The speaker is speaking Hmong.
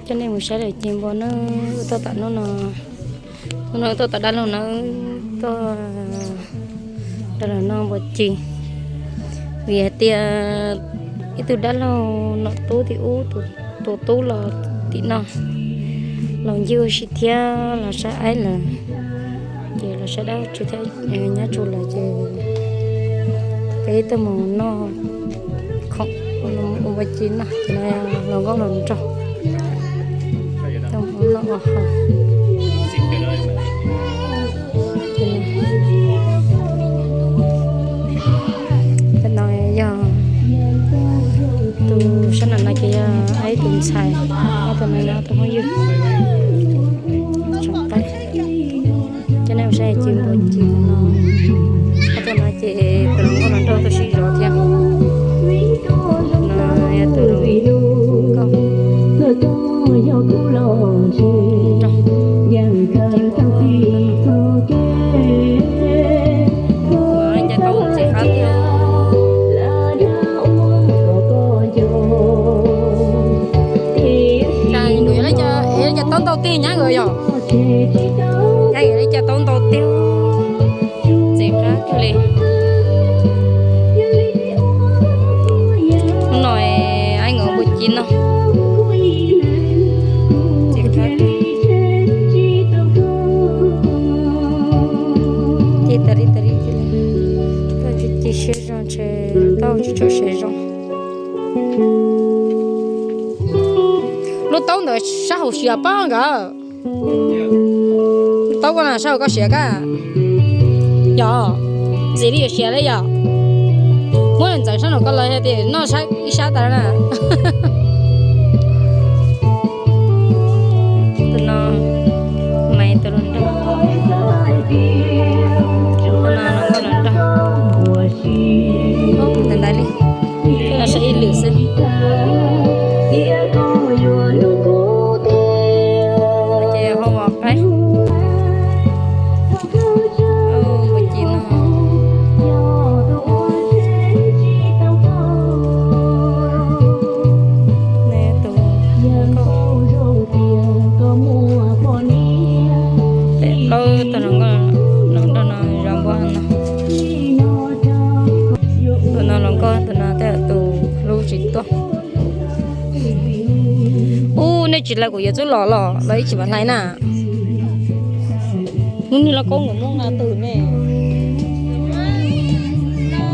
Coj nej mus saib lawm ces npua na, wb tuaj tom hnub no, hnub no wb tuaj tom dab laug na, tuaj rau lawm noj npua ci. Vim hais tias ib tug dab laug nom tub tim ub, tus tub los tim no, los ncig ua si thiab los saib aib lawm, ces los saib dab tsi thiab, nyab tsuag lawm ces peb tuaj mus noj khoom, ua npua ci noj ces no los nkauj los nraug, tuaj mus noj ua haus. Ces no yog tus sab nram no ces yog aib tus ntxhais, ob tug no yog ob tug phooj ywg tsoom qaib. Coj nej mus saib ci npua ci no, ob tug no ces tus hluas nkauj hluas nraug tuaj sib zov thiab. No yog tus hluas nkauj, ces npua ci npua, cas tau ntxim qab tiag. Cas nkawd yuav li cas, yuav li cas tau ntau tiag nyab nkawd yom? Nyab yuav li cas tau ntau tiag. Ntxim qab kawg li. Hnub no aib nkawd npua ci noj. Ntxim qab. Ci tas li tas li, ci siab zog ntshe tau tsis tshua siav zoo. Lub taub ntawd sab hauv siav pob nkawd. Lub taub koj na sab hauv koj siav kab. Yog, ntxim li yuav siav li yog. Muab ntxeev sab no koj los hais tias noj ib sab tas na. Tus no, Maiv tus hluas nraug, tus no hluas nkauj hluas nraug. Ntawd ntawd li, no saib ib lwm xwb. Ces hau vos qaib. Npua ci no. Tus nkauj, plaub tus hluas nkauj no zov npua no. Tus no hluas nkauj, tus no tej tus hlub tsis tuaj. Ub, nej tsis hlais kuv yuav tsub los los los ib tsis mam hlais na. Hnub niag lauj kaub nkawd muab nqa tw ne.